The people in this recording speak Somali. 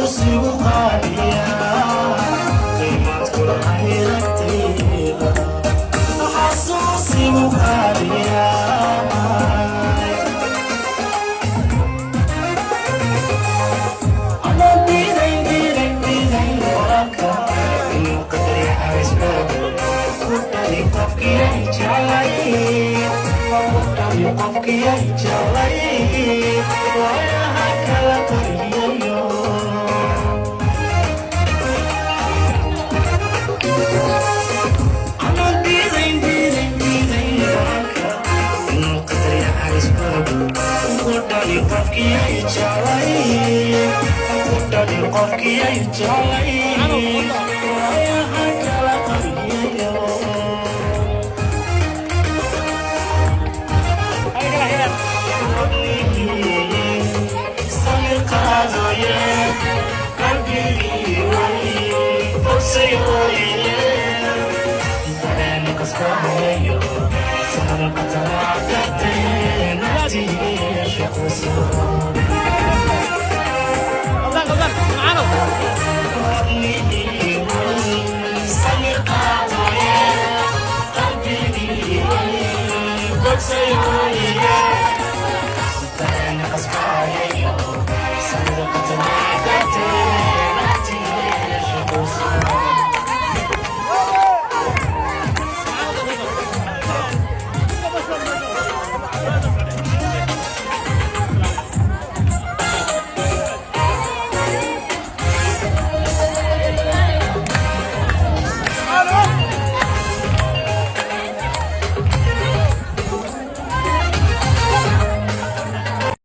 Xasuusigu qaaliya, qiimaad kula hayragtayda. Xasuusigu qaaliya. Anoo diiday diiday diiday qoraalka inuu qadar yahay isbedel ku dhali qofkii ay jeclay, ku dhali qofkii ay jeclay, waayaha kala qariyayo. Anoo diiday diiday diiday qoraalka inuu qadar yahay isbedel ku dhali qofkii ay jeclay, ku dhali qofkii ay jeclay, waayaha kala qariyayo. Samir qaadaye qalbigii way bogsayoye, dareen qasbahayo sanadqatanaadate naftii shaqayso. Qaldaan, qaldaan, macaanow. Samir qaadaye qalbigii way bogsayoye, dareen qasbahayo sanadqatanaadate.